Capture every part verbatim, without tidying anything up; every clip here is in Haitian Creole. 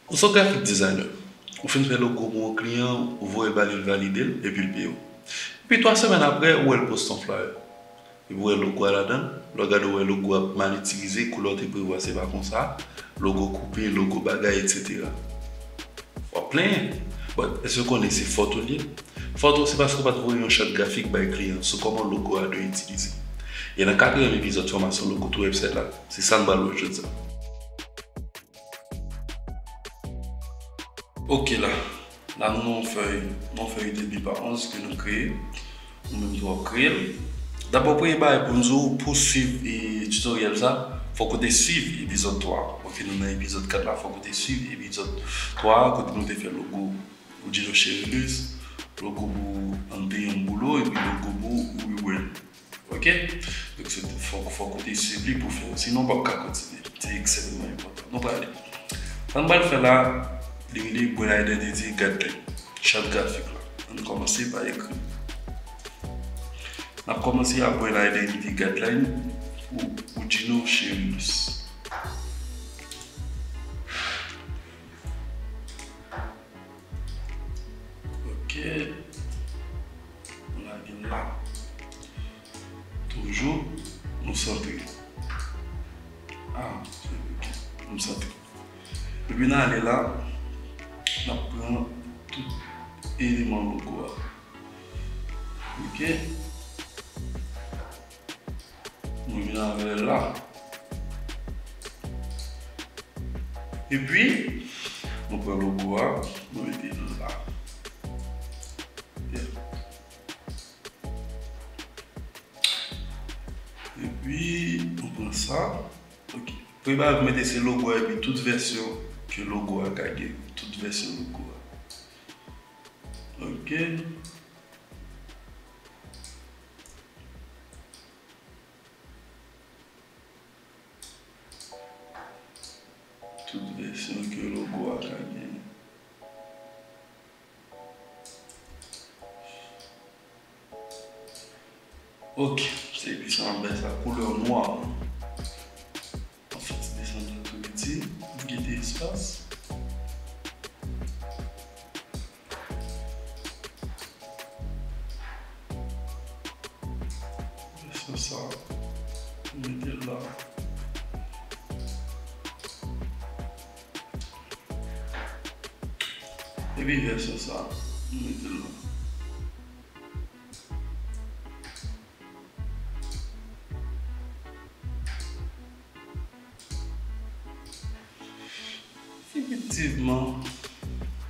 Ou se yon graphic designer. Ou fin fè logo pou yon kliyan, ou voye l ba li, l valide l, epi l peye w. Epi twa semèn apre, ou wè l poste yon flyer. Epi w wè logo a ladan l, lè w gade w wè logo a mal itilize, koulè w te prevwa se pa konsa, logo koupe, logo bagay, etsetera. W ap plenyen. But, èske w konnen se fòt ou l ye? Fòt ou se paske w pa t voye yon chart grafik bay kliyan sou kòman logo a dwe itilize. E nan katriyèm epizòd fòmasyon logo tou website la, se sa n pral wè jodi a. Ok la, la nou nan yon fèy, nan yon fèy de bi pa onz ke nou kreye. Ou menm tou w ap kreye l. Dabò, premye bagay pou n di w, pou w swiv e, tutorial sa, fòk ou te swiv epizòd twa. Ok, nou nan epizòd kat la, fòk ou te swiv epizòd twa a, kote nou te fè logo pou Gino Cherilus, logo pou Ann Peye Yon Boulo, epi logo pou Rebrand. Ok? Donk, se fòk, fòk ou te swiv li pou fè l. Sinon, w p ap ka kontinye. Se ekstrèmman enpòtan. Nou prale. Sa n pral fè la, li rele Brand Identity Guideline. Chart grafik la. Ann kòmanse pa ekri. N ap kòmanse ak Brand Identity Guideline pou, pou Gino Cherilus. Ok. Nou lage l la. Toujou, nou santre. Ah, ok. Nou santre. Epi n ale la, n ap pran tout eleman logo a. Ok. Nou vin avè l la. Epi, nou pran logo a, nou mete l la. Yeah. Epi, nou pran sa. Ok. Premye bagay pou mete se logo a epi tout vèsyon ke logo a ka gen. Tout vèsyon logo a. Ok. Tout vèsyon ke logo a ka genyen. Ok, se epi sa m ap bay sa koulè nwa. Anfèt, desann la tou piti, m kite espas. Vèsyon sa, m mete l la. Epi vèsyon sa, m mete l la. Efektivman,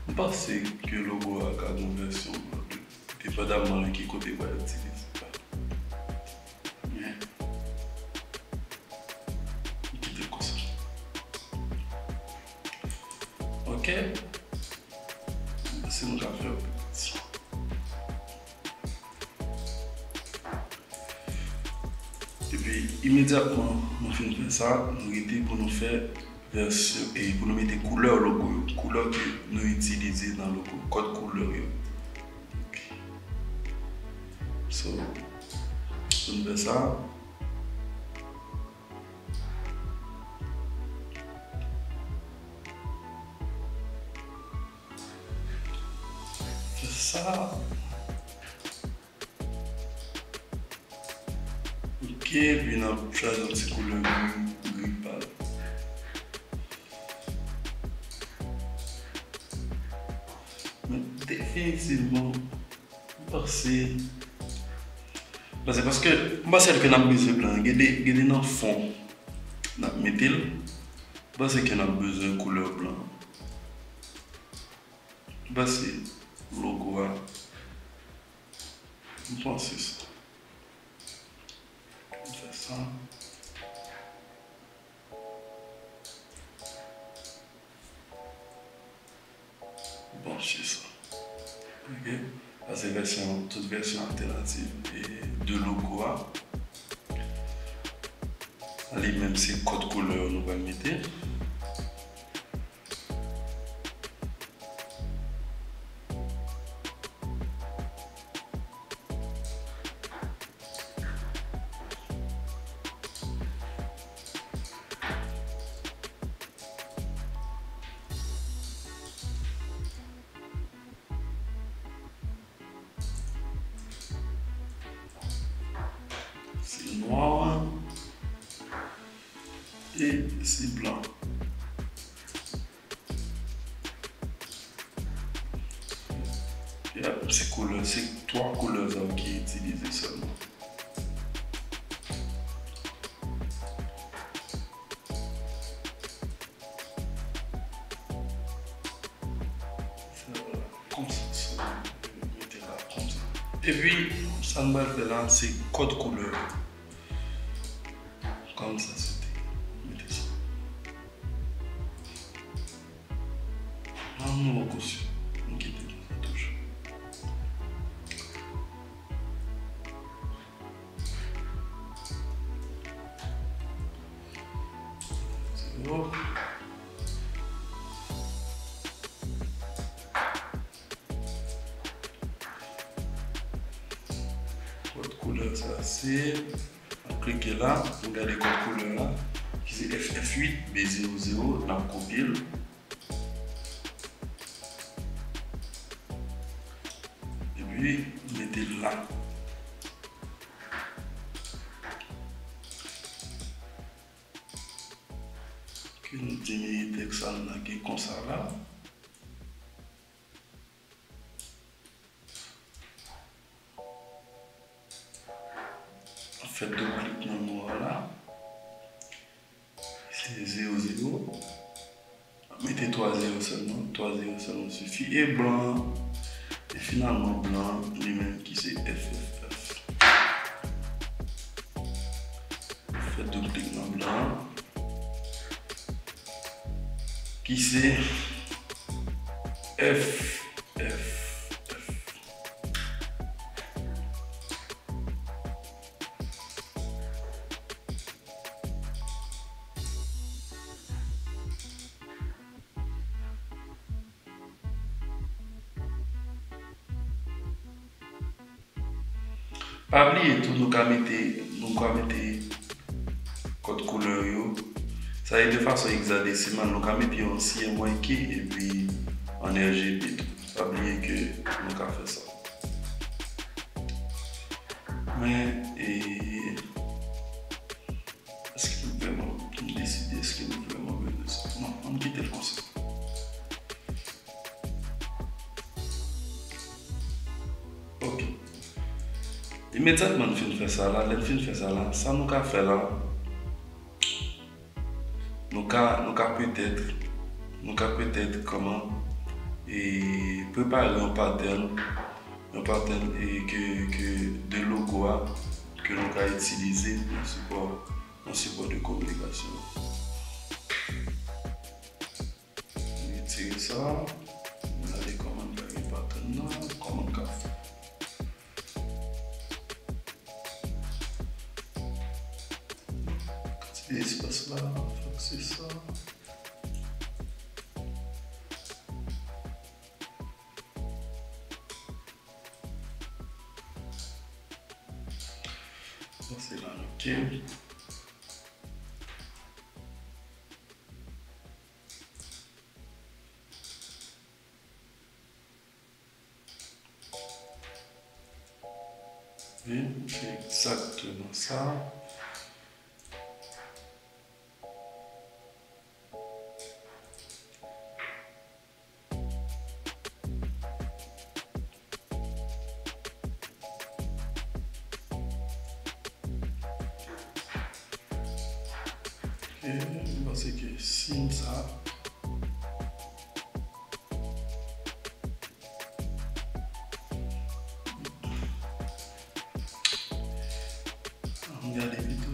m panse ke logo a ka gen yon vèsyon blan tou, depandamman de ki kote w pral itilize. Men, m kite l konsa. Ok. Si nou ka fè yon piti. Epi, imedyatman nou fin fè sa, nou rete pou nou fè vèsyon, e pou nou mete koulè logo yo, koulè ke nou itilize nan logo, kòd koulè yo. Ok. So, pou nou fè sa, fè sa. Ok, epi n ap chwazi yon ti koulè gri, gri pal. Men definitivman, m panse, m panse paske m panse ke n ap bezwen blan. Gen de, gen de nan fon n ap mete l. M panse ke n ap bezwen koulè blan. M panse logo a. M panse sa. M fè sa. Bon, se sa. Ok. Sa se vèsyon, tout vèsyon altènativ e de logo a. Li menm se kòd koulè yo nou pral mete. se blan. Yep, se koulè, se twa koulè sa yo ki itilize sèlman. Konsa, sa, mete la konsa. Epi, sa n pral fè la, se kòd koulè. Kòm sa, se te. Mete sa. An nou rekousi. Nou kite konsa toujou. Se bon. Kòd koulè sa se, n ap klike la, n gade kòd koulè la, ki se F F uit B zéro zéro, n ap kopye l. Epi, mete l la. Ok, nou diminye tèks sa n lage konsa la. Fè doub klik nan mo a la. Se zéro zéro. Mete twa zéro sèlman. Twa zéro sèlman sifi. E blan an, e finalman blan an, li menm ki se F F F. Fè doub klik nan blan an. Ki se F F F. Pa bliye tou, nou ka mete, nou ka mete kòd koulè yo. Sa e de fason egzadesimal, nou ka mete yo an C M Y K epi an R G B tou. Pa bliye ke nou ka fè sa. Men, e, èske m vrèman, m deside, èske m vrèman bezwen sa? Non, ann kite l konsa. Ok. Imedyatman n fin fè sa la, lè n fin fè sa la, sa nou ka fè la, nou ka, nou ka petèt, nou ka petèt kòman, e, prepare yon pattern, yon pattern, e, ke, ke de logo a, ke nou ka itilize nan sipò, nan sipò de kominikasyon. Retire sa. Gade kòman n ka gen pattern nan, kòman n ka fè. Kantite espas la, fòk se sa. Sa se la, ok. Wi, se egzakteman sa. Ok, m panse ke si m sa. Ann gade pito.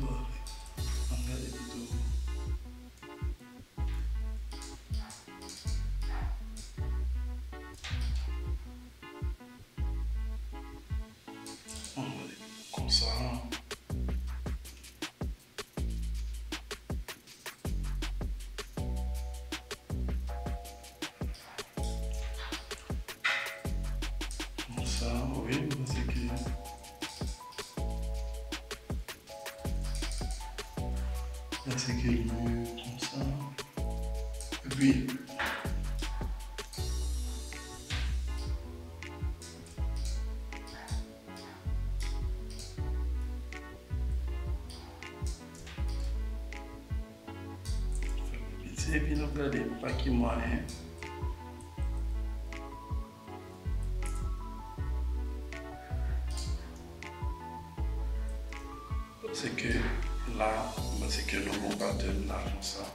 Ann gade pito. Ann gade pito konsa. Konsa, wi, m panse ke sa se ke l mye konsa. Epi, Epi n ap gade pa ki mwayen. Paske la, m panse ke nou gon pattern la konsa.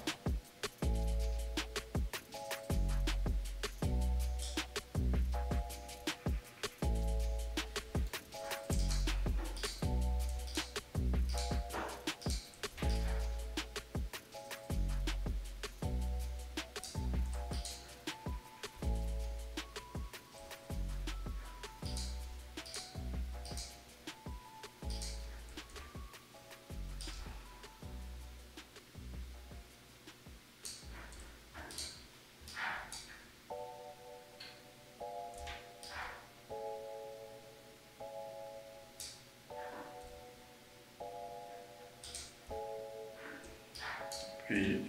Epi,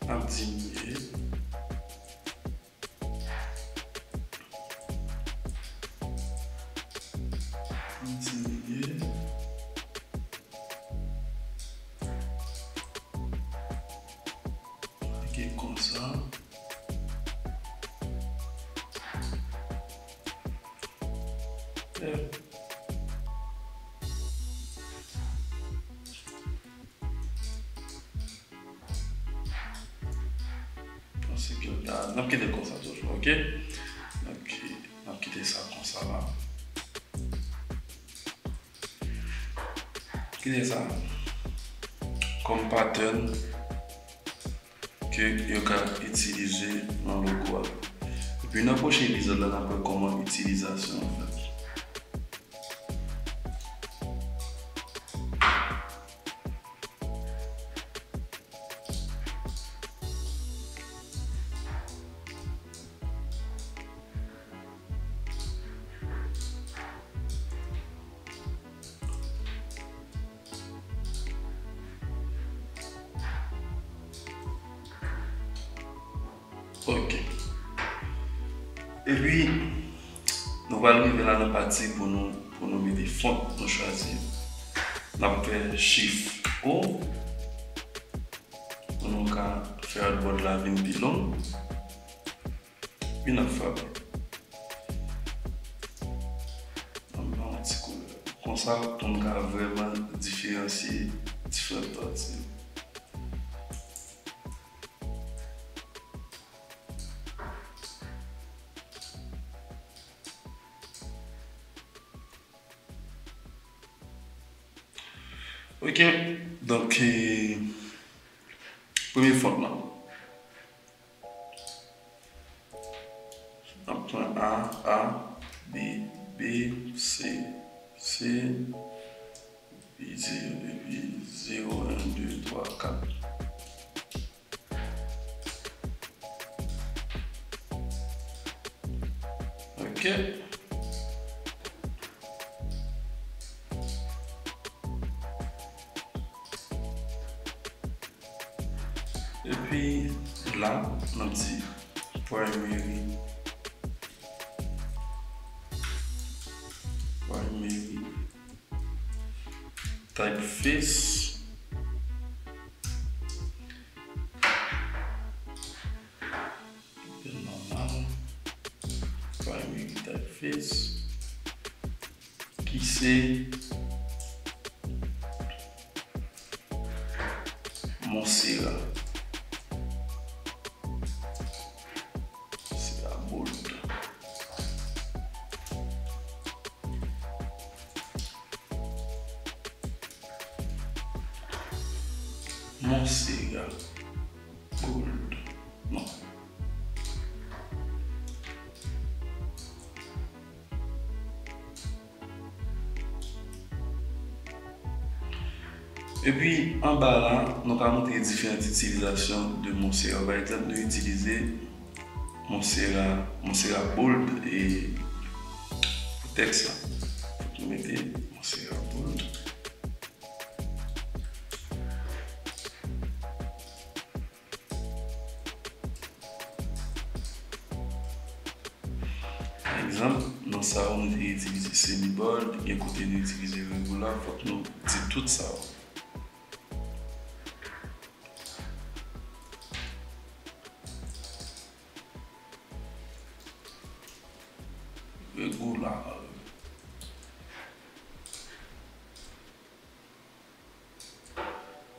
n ap diminye. N ap diminye. Lage konsa. Panse ke n ap kite l konsa toujou, ok? Ok, n ap kite sa konsa la. Kite sa kòm pattern ke yo ka itilize nan logo a. Epi nan pwochen epizòd la, n ap wè kòman itilizasyon an fèt. Ok. Epi, nou pral rive la nan pati pou nou, pou nou mete font nou chwazi. N ap fè Shift O. Pou nou ka fè artboard la vin pi long. Vin ak fab. N ap ba yon ti koulè. Konsa, pou n ka vrèman diferansye diferan pati. Ok, donk, eh, premye font lan. N ap pran A, A, B, B, C, C, epi zewo, epi zewo, en, de, twa, kat. Ok. Epi la, n ap di primary. Primary. Typeface. Nòmal. Primary typeface. Ki se Montserrat. Montserrat bold. Montserrat bold. Non. Epi, anba la, nou ka montre diferan itilizasyon de Montserrat. Pa egzanp, nou itilize Montserrat, Montserrat bold e pou tèks la. Fòk nou mete Montserrat bold. Pa egzanp, nan sa yo, nou te itilize semi bold, gen kote nou itilize regular, fòk nou di tout sa yo. Regular.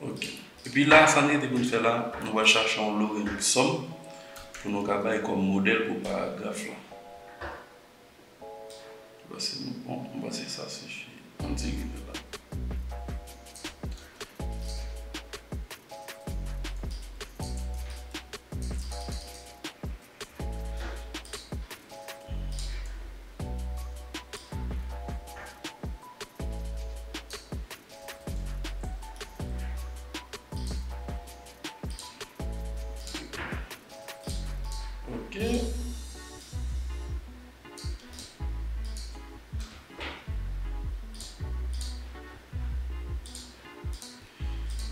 Ok. Epi la, sa n rete pou n fè la, nou pral chache yon lorem ipsum pou nou ka bay kòm modèl pou paragraf la. M panse nou bon, m panse sa sifi. Ann tire l la. Ok.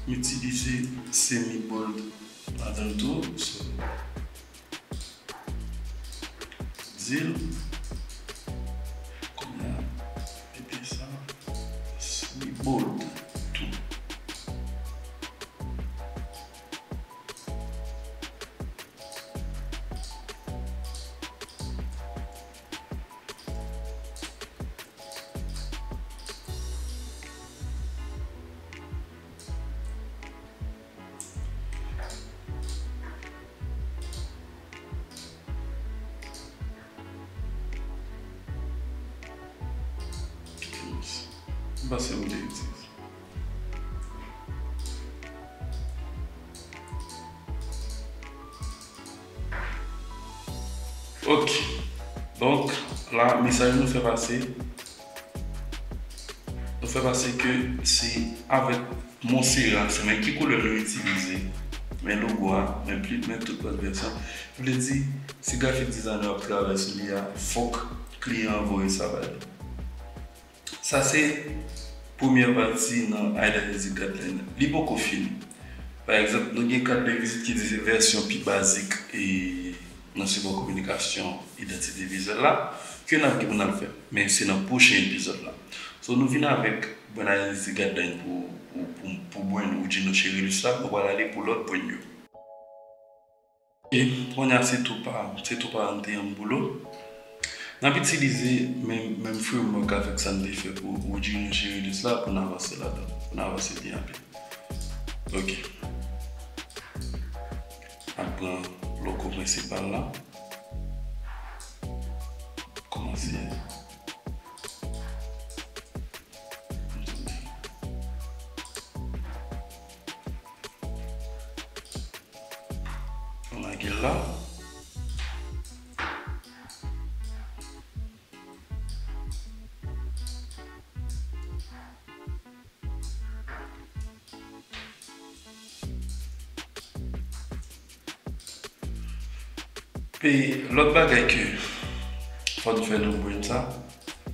M itilize semi bold ladan l tou, so, di l, kounye a, mete sa, semi bold tou. M panse m te itilize. Ok. Donk, la, mesaj nou fè pase, nou fè pase ke se avèk Montserrat, se men ki koulè nou itilize, men logo a, men pli, men tout lòt vèsyon. Vle di, si graphic designer ap travay sou li a, fòk kliyan an voye sa ba li. Sa se premyè pati nan Identity Guideline. Li poko fini. Pa egzanp, nou gen kat de vizit ki di se vèsyon pi bazik e nan sipò kominikasyon idantite vizyèl la ke n ap gen pou n al fè. Men se nan pwochen epizòd la. So, nou vin avèk bon Identity Guideline pou, pou, pou, pou brand Woodjino Cherilus la, nou pral ale pou lòt brand yo. E kounye a se tou pa, se tou pa Antean Boulo. N ap itilize menm, menm framework avèk sa n te fè pou Woodjino Cherilus la pou n avanse ladan, pou n avanse byen anpil. Ok. N ap pran logo prensipal la. Kòmanse. Ann lage l la. E lòt bagay ke fò n fè nan brand sa,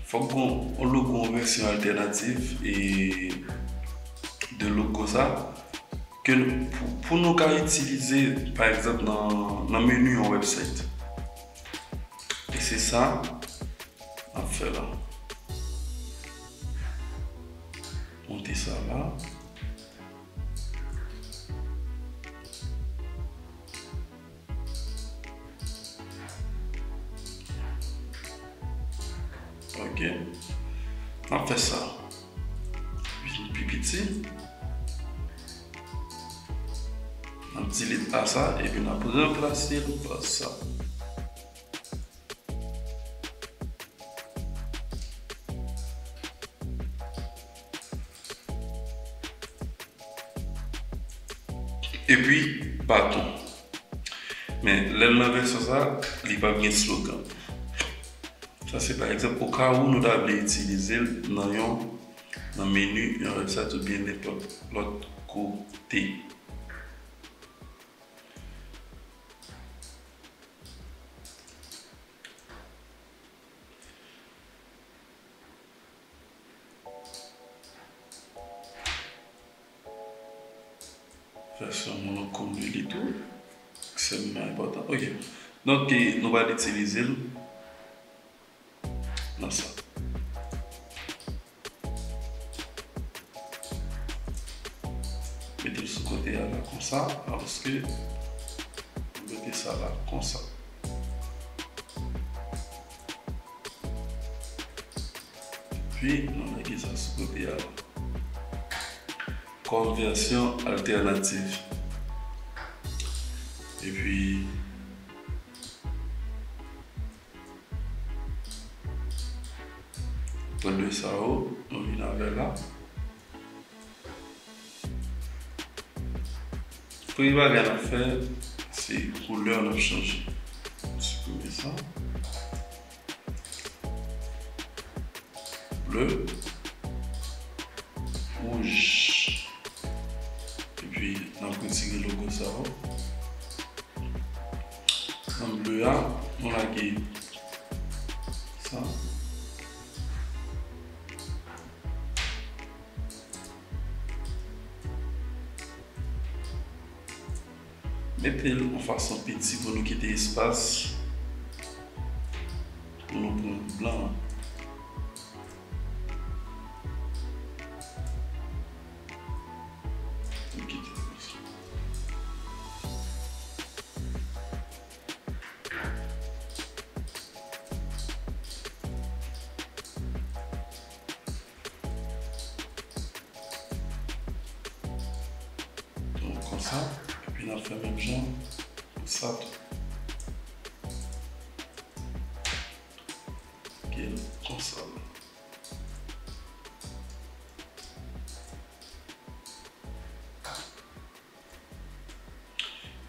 fòk gon yon logo, yon vèsyon altènativ e de logo sa ke n, pou, pou nou ka itilize, pa egzanp, nan, nan meni yon website. E se sa n ap fè la. Monte sa la. Ok. N ap fè sa vin pi piti. N ap delete A sa, epi n ap ranplase l pa sa. Epi, baton. Men, lè l nan vèsyon sa, li p ap gen slogan. Sa se pa egzanp, oka ou nou ta vle itilize l nan yon, nan meni yon website oubyen nenpòt lòt kote. Vèsyon monochrome li tou, ekstrèmman enpòtan. Ok. Donk, e, nou pral itilize l nan sa. Mete l sou kote a la konsa, alòske mete sa la konsa. Epi, nou lage sa sou kote a. Kòm vèsyon altènativ. Epi, pran de sa yo, nou vin avè la. Premye bagay n ap fè, se koulè n ap chanje. Siprime sa. Ble. Wouj. Epi, n ap retire logo sa yo. Nan ble a, nou lage sa. Mete l yon fason piti pou nou kite espas pou nou pran blan an. Nou kite l konsa. Donk, konsa, epi n ap fè menm jan pou sa tou. Gen konsa.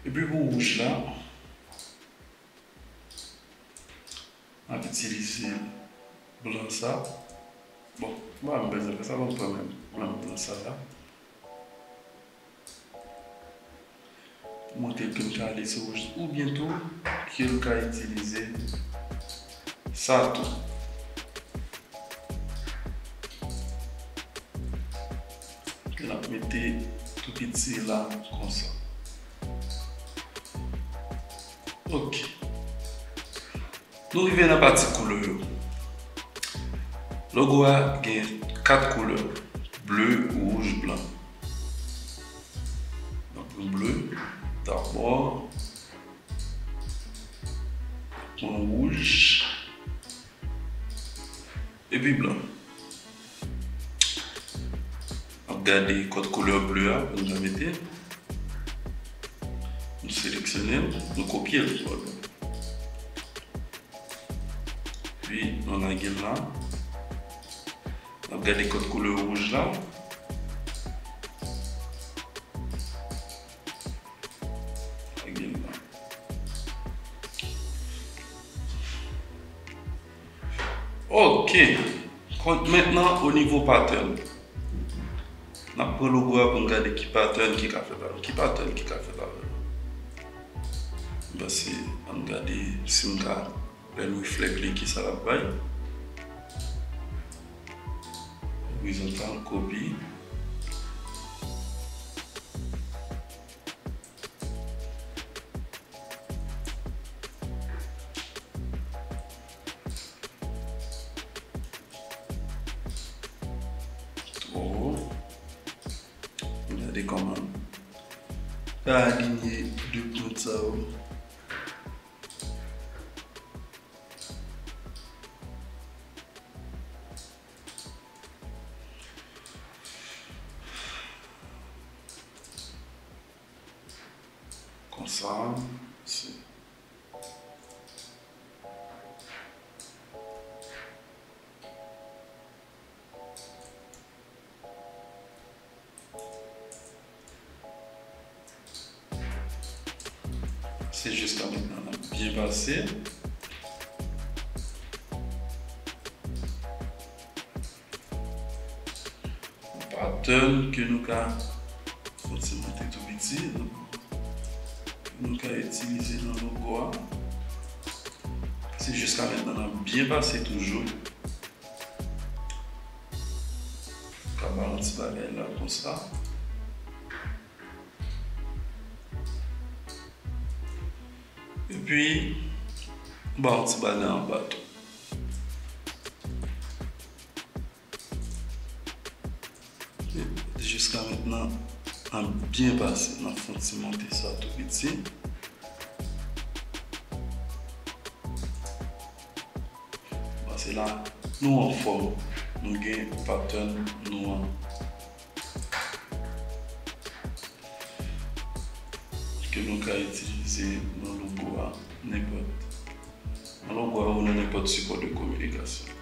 Epi pou wouj la, n ap itilize blan sa. Bon, m pa menm bezwen fè sa, ban m pran menm, menm blan sa la. Pou montre ke m ka ale sou wouj oubyen tou ke m ka itilize sa tou. Ke n ap mete tou piti la konsa. Ok. Nou rive nan pati koulè yo. Logo a gen kat koulè, ble, wouj, blan. Donk, nou ble, dabò, nou wouj, epi blan. N ap gade kòd koulè ble a pou nou mete. Nou seleksyone l, nou kopye l. Epi, nou lage l la. N ap gade kòd koulè wouj la. Lage l la. Ok. Kon, mentnan, o nivo pattern. N ap pran logo a pou n gade ki pattern ki ka fèt avè l. Ki pattern ki ka fèt avè l? M panse, ann gade si m ka fè l reflect li, ki sa l ap bay. Horizontal, copy. Twò wo. Gade kòman. Ka alinye de pwent sa yo. Konsa, se. Se jiska mentnan n ap byen pase. Yon pattern ke nou ka fè ti monte tou piti, nou ka itilize nan logo a. Se jiska mentnan n ap byen pase toujou. Ka ba yon ti bagay la konsa. Epi, ba yon ti bagay anba tou. Jiska mentnan, n ap byen pase. N ap fè yon ti monte sa tou piti. Paske la, nou anfòm. nou gen pattern nou an ke nou ka itilize nan logo a nenpòt, nan logo a ou nan nenpòt sipò de kominikasyon.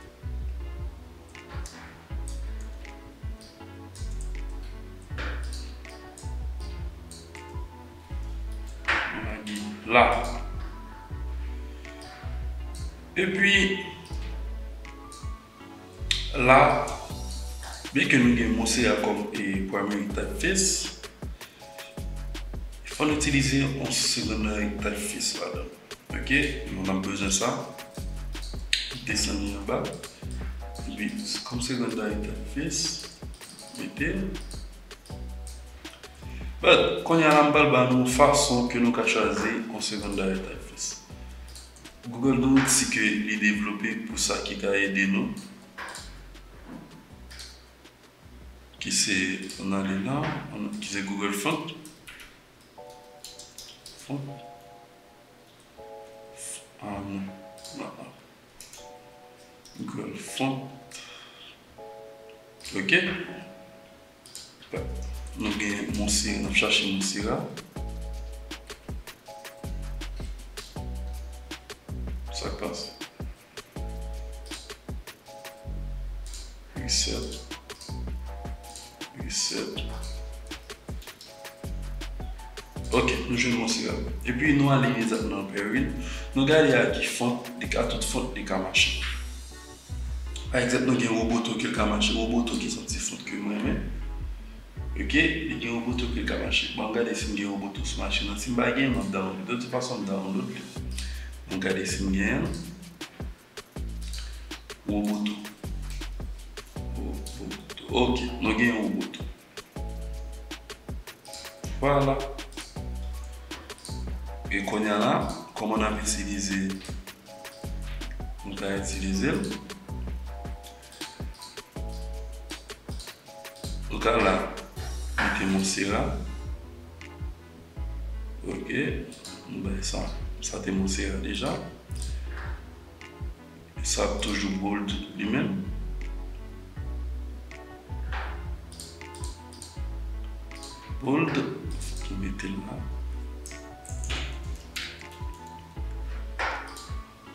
Ann lage la. Epi, la, byen ke nou gen Monsera kòm e primary typeface, fò n itilize yon secondary typeface ladan. Ok, nou ap bezwen sa. Desann li anba. Epi, kòm secondary typeface, mete l. But, kounye a la, m pral ba nou fason ke nou ka chwazi yon secondary typeface. Google gen yon outil ke li devlope pou sa ki ka ede nou, ki se, ann ale la, ann, ki se Google Font. Font. Ah, non. Non, non. Google Font. Ok. Nou gen Monsera, n ap chache Monsera. Sa k pase? Reset. Reset. Ok, nou jwenn Monsera. Epi nou ale imediatman nan Peril. Nou gade a ki font, li ka, tout font li ka mache. Pa egzanp, nou gen Roboto ke l ka mache. Roboto ki se yon ti font ke m renmen. Ok, li gen Roboto ke l ka mache. Bon, gade si m gen Roboto sou machin nan. Si m pa gen, m ap download. De tout fason, m download li. Bon, gade si m gen Roboto. Roboto. Ok, nou gen Roboto. Vwala. E kounye a la, kòman n ap itilize, nou ka itilize l. Nou ka la, mete Monsera. Ok, nou bay sa. Sa te Monsera deja. Sa ap toujou bold li menm. Bold, nou mete l la.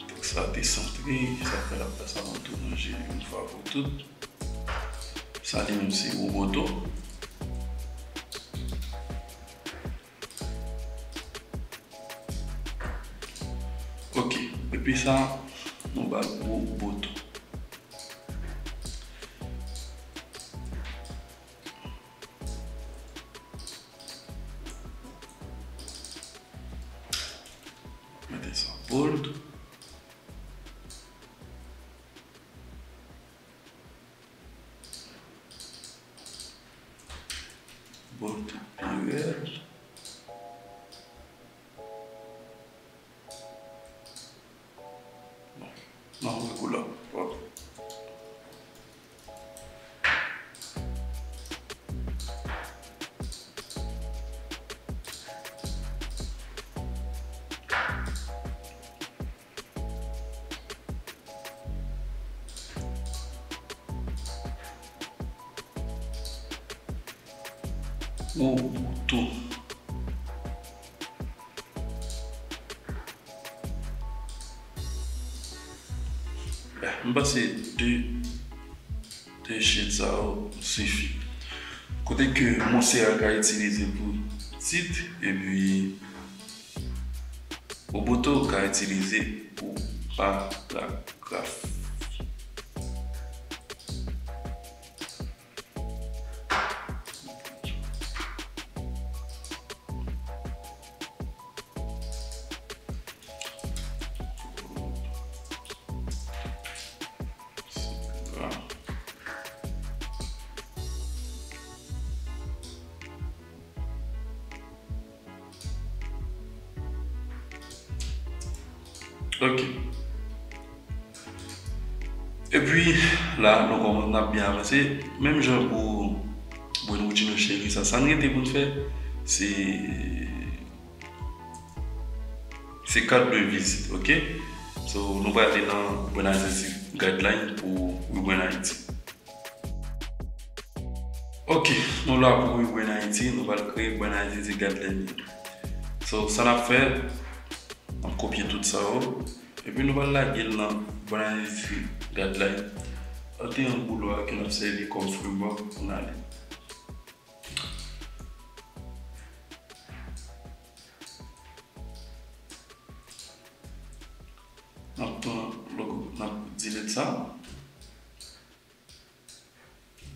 Tèks la te santre, sa fè l ap fè sa nan tou ranje youn fwa pou tout. Sa li menm se Roboto. Ok, epi sa, nou ba l Roboto. Mete sa bold. Bold pi rèd. Bon, nan wè koulè. Bon. Gwo bouton. M panse de, de shade sa yo sifi. Kote ke Monsera ka itilize pou tit, epi Roboto ka itilize pou paragraf. Ok. Epi, la, nou kòmanse, n ap byen avanse. Menm jan pou Buen Último Cheri, sa, sa n rete pou n fè, se, se kat de vizit, ok? So, nou prale nan Buen Haiti Guideline pou Rebuen Haiti. Ok, nou la pou rebrand Ayiti, nou pral kreye brand Ayiti ti guideline. So, sa n ap fè, n ap kopye tout sa yo, epi nou pral lage l nan brand Ayiti guideline. Sa te yon boulwa ke n ap sèvi kòm framework pou n ale. N ap pran logo, n ap delete sa.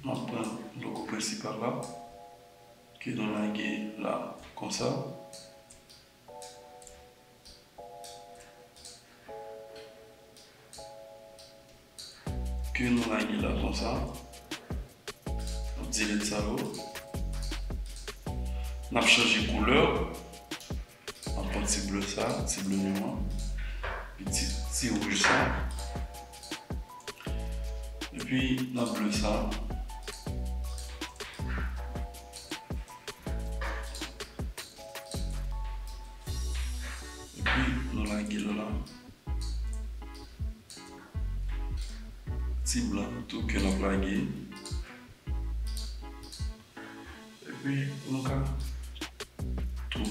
N ap pran logo prensipal la, ke nou lage la konsa. Ke nou lage la konsa. N ap delete sa yo. N ap chanje koulè. N ap pran ti ble sa, ti ble nou an. Epi ti, ti wouj sa. Epi n ap ble sa. Epi nou lage l la. Ti blan tou ke n ap lage. Epi nou ka tou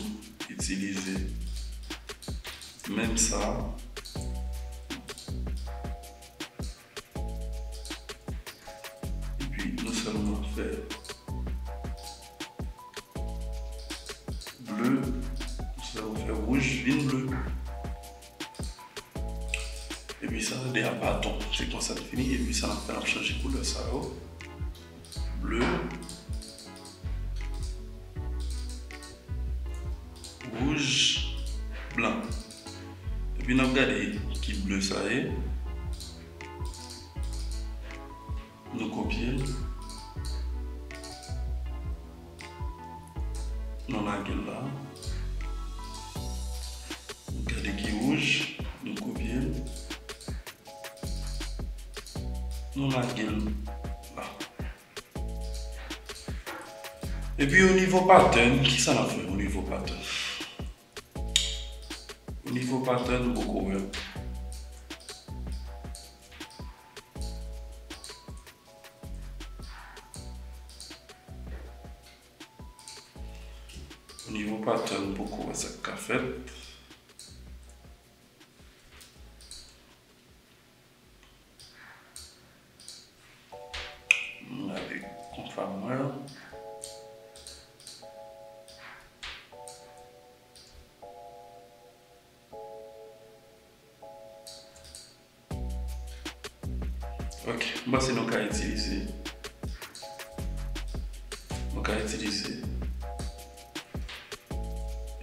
itilize menm sa. Epi nou sèlman fè ble, nou sèlman fè wouj vin ble. Epi sa de a baton. Se konsa l fini. Epi sa n ap fè, n ap chanje koulè sa yo. Ble, wouj, blan. Epi n ap gade ki ble sa ye. Nou kopye l. Nou lage l la. Gade ki wouj, nou kopye l. Nou lage l la. Epi o nivo pattern, kisa n ap fè o nivo pattern? O nivo pattern, m poko wè. O nivo pattern, m poko wè sa k ka fèt. M gade konpa mwen. Ok, m panse nou ka itilize, nou ka itilize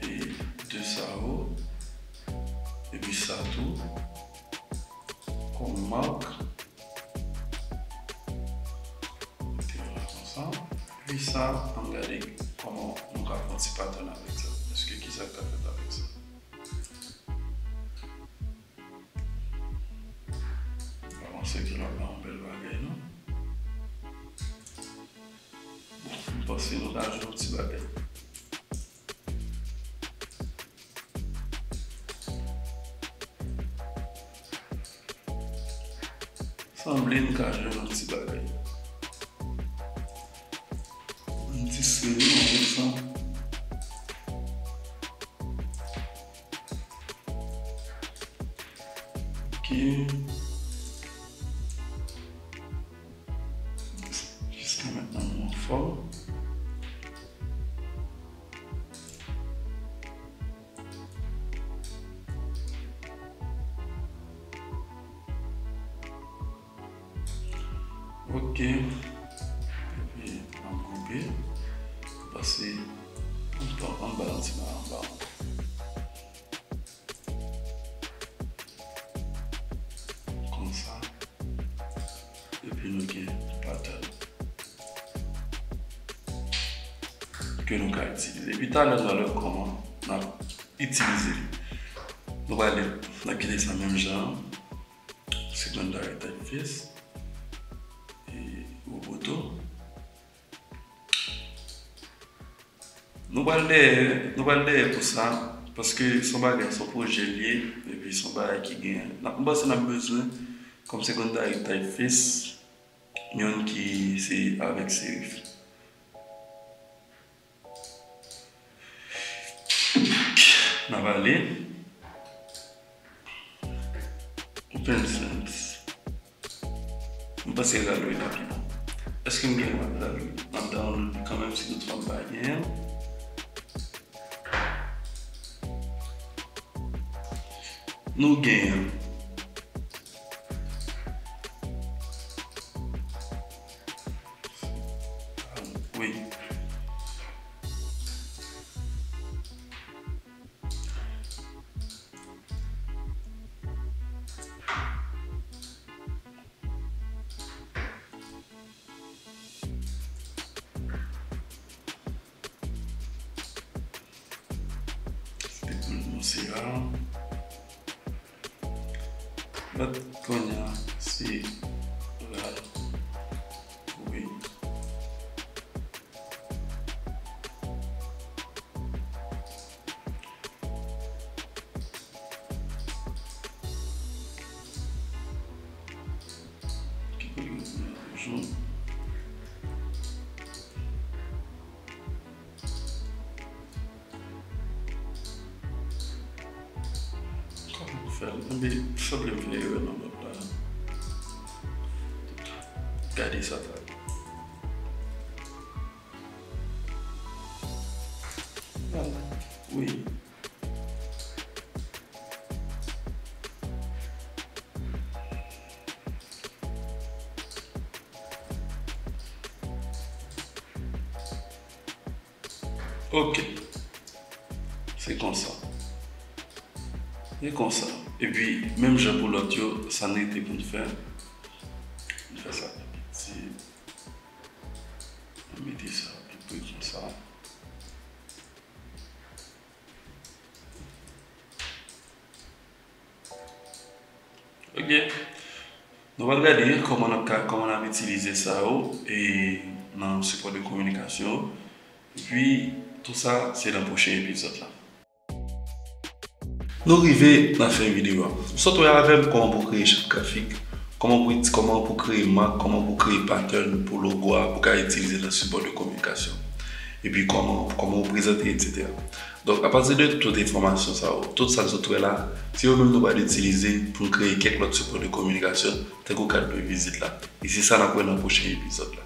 e de sa yo, epi sa tou, kòm mak. Mete yo la konsa. Epi sa, ann gade kòman nou ka fè yon ti pattern avèk sa. Èske kisa k ka fèt avèk sa? Mwen panse ke l ap ba yon bèl bagay, non? Bon, m panse nou ka jwenn yon ti bagay. Sanble n ka jwenn yon ti bagay. Yon ti seri avèk sa. Ok. Jiska mentnan nou anfòm. Ok. Epi, n ap goupe. Pase anba, anba yon ti bagay anba. Konsa. Epi nou gen pattern ke nou ka itilize. Epi talè nou pral wè kòman n ap itilize li. Nou pral, n ap kite sa menm jan an. Secondary typeface. E Roboto. Nou pral dèyè, nou pral dèyè pou sa, paske se yon bagay, se yon pwojè l ye, epi se yon bagay ki gen, n ap, m panse n ap bezwen, kòm secondary typeface, youn ki se avèk serif. Open Sense. M panse Ralway la pi bon. Èske m gen Ralway? M ap download li kanmenm si toutfwa m pa genyen l. Nou genyen. Wi. Petite Montserrat. Lòt kounye a se Ralway. Ki pou li kontinye toujou. Kòman pou fè l? Enben, sanble m fè erè nan lòt la. Gade sa ta. Vwala. Wi. Ok. Se konsa. Se konsa. Epi, menm jan pou lòt yo, sa n rete pou n fè. N fè sa pi piti. N mete sa pi pre konsa. Ok. Nou pral gade kòman n ap ka, kòman n ap itilize sa yo e nan sipò de kominikasyon yo. Epi, tou sa, se nan pwochen epizòd la. Nou rive nan fen videyo a. M sot wè avè m kòman pou kreye chart grafik, kòman pou, kòman pou kreye mak, kòman pou kreye pattern pou logo a, pou ka itilize nan sipò de kominikasyon. Epi kòman, kòman ou prezante, etsetera. Donk, apati de tout enfòmasyon sa yo, tout sa n sot wè la, se yo menm nou pral itilize pou n kreye kèk lòt sipò de kominikasyon, tankou kat de vizit la. E se sa n ap wè nan pwochen epizòd la.